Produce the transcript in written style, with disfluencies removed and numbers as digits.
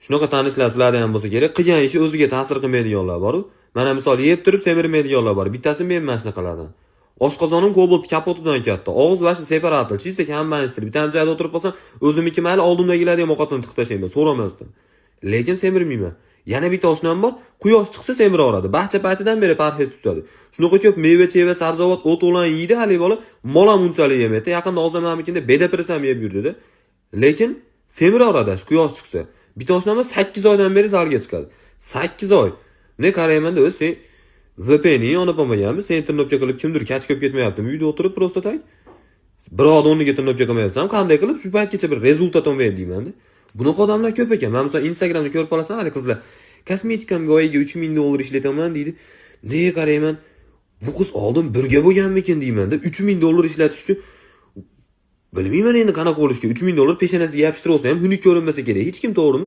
Shunaqa tanishlar sizlarda ham bo'lsa kerak. Qilgan ishi o'ziga ta'sir qilmaydiganlar bor-u. Mana misol, yeb turib semirmaydiganlar bor. Bittasi men mana shunaqalardan. Oshqozonim Cobalt kapotidan katta. Og'iz vashi separator, чисто kombaynstr. Bitta joyda o'tirib qolsam, o'zimniki mayli, oldimdagilarni ham ovqatini tiqib tashlayman, so'ramasdan. Lekin semirmayman. Yana bitta oshnam bor, quyosh chiqsa semiraveradi. Bachcha paytidan beri parhez tutadi. Shunaqa ko'p meva-cheva, sabzavot, o't o'lan yeydi haligi bola, mol ham unchalik yemaydi. Yaqinda ozam mamikinde beda ham yeb yurdida. Lekin semiraveradi shu quyosh chiqsa. Bitta oshnam 8 oydan beri zalga chiqadi. 8 oy. Ne qaraymanda, o'zi sen VPNing yonib olmaganmi? Sen тренировка qilib kimdir качка bo'lib ketmayaptimi? Uyda o'tirib просто так. Birovni o'rniga тренировка qilmayapsan, qanday qilib shu paytgacha bir результат olmaydi deymanda. Bunaqa odamlar ko'p ekan. Men misol Instagramda ko'rib qolasan, hali qizlar kosmetikamga oyiga 3000 dollar ishlataman deydi. Nega qarayman? Bu qiz oldin birga bo'lganmikin deymanda. 3000 dollar ishlatish uchun bilmayman endi qanaqa bo'lishga. 3000 dollar peshonasiga yopishtirib olsa ham xunuk ko'rinmasa kerak. Hech kim, to'g'rimi?